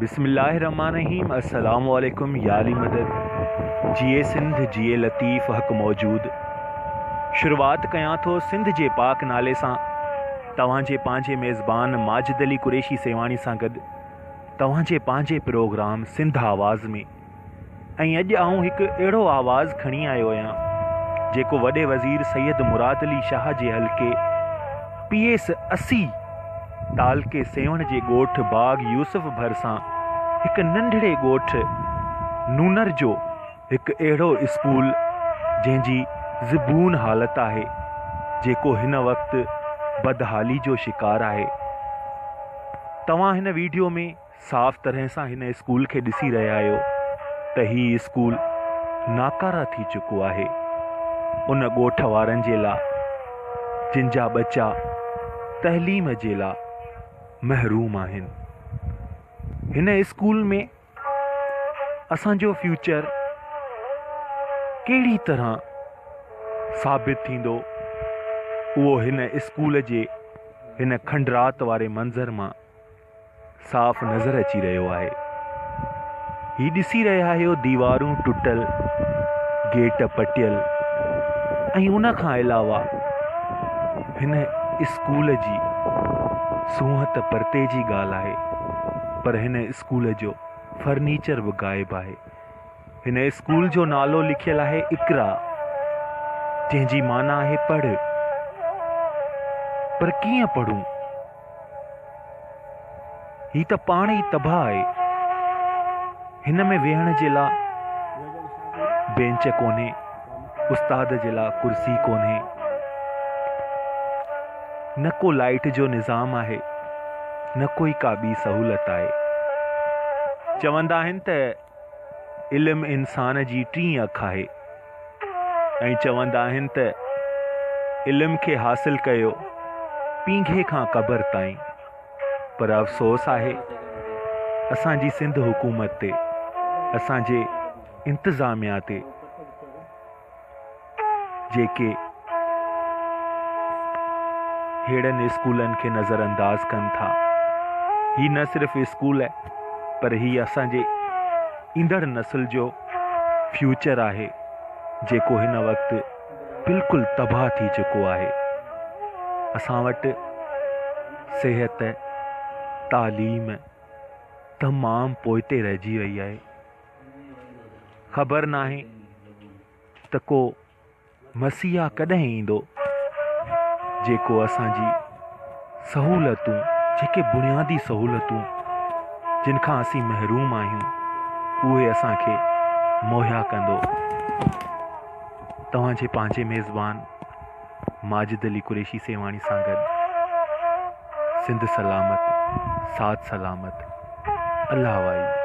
بسم الله الرحمٰن الرحيم السلام عليڪم يا علي مدد جيئي سنڌ جيئي لطيف حق موجود شروعات ڪيان ٿو سنڌ جي پاڪ نالي سان توهان جي پنهنجي ميزبان ماجد علي قريشي سيوهاڻي سان گڏ توهان جي پنهنجي پروگرام سنڌ آواز ۾. ۽ اڄ آئون هڪ اهڙو آواز کڻي آيو آهيان جيڪو وڏي وزير سيد مراد علي شاهه جي حلقي پي ايس 80 تعلقي سيوهڻ جي ڳوٺ باغ يوسف ڀرسان هڪ ننڍڙي ڳوٺ نونر جو هڪ اهڙو اسڪول جنهن جي زبون حالت آهي جيڪو هن وقت بدحالي جو شڪار آهي توهان هن ويڊيو ۾ صاف طرح سان هن اسڪول کي ڏسي رهيا آهيو ته هي اسڪول ناڪاره ٿي چڪو آهي ان ڳوٺ وارن جي لا جن جا ٻچا تعليم جي لا محروم آهن هن اسڪول ۾ اسان جو فيوچر ڪهڙي طرح ثابت ٿيندو اهو هن اسڪول جي هن کنڊرات واري منظر مان صاف نظر اچي رهيو آهي. هي ڏسي رهيا آهيو ديوارون ٽٽل، گيٽ پٽيل ۽ ان کان علاوه هن اسڪول جي سونهن ته پرتي جي ڳالهه آهي پر هن اسڪول جو فرنيچر به غائب آهي. هن اسڪول جو نالو لکيل آهي اقرا جنهن جي معنيٰ آهي پڙهه پر ڪيئن پڙهون؟ هي ته پاڻ ئي تباهه آهي. هن ۾ ويهڻ جي لا بينچ ڪونهي، استاد جي لا ڪرسي ڪونهي، نه ڪو لائيٽ جو نظام آهي، نه ڪوئي ڪا ٻي سهولت آهي. چوندا آهن ته علم انسان جي ٽين اک آهي ۽ چوندا آهن ته علم کي حاصل ڪيو پينگهي کان قبر تائين پر افسوس آهي اسان جي سنڌ حڪومت تي اسان جي انتظاميا تي جيڪي ههڙن اسڪولن کي نظر انداز ڪن ٿا. هي نه صرف اسڪول پر هي اسان جي ايندڙ نسل جو فيوچر آهي جيڪو هن وقت بلڪل تباهه ٿي چڪو آهي. اسان وٽ صحت، تعليم تمام پوئتي رهجي وئي آهي. خبر ناهي ته ڪو مسيحا ڪڏهن ايندو جيڪو اسان جي سهولتون جيڪي بنيادي سهولتون جن کان اسين محروم آهيون اهي اسان کي مهيا ڪندو. توهان جي پنهنجي ميزبان ماجد علي قريشي سيوهاڻي سان گڏ سنڌ سلامت ساٿ سلامت الله وائي.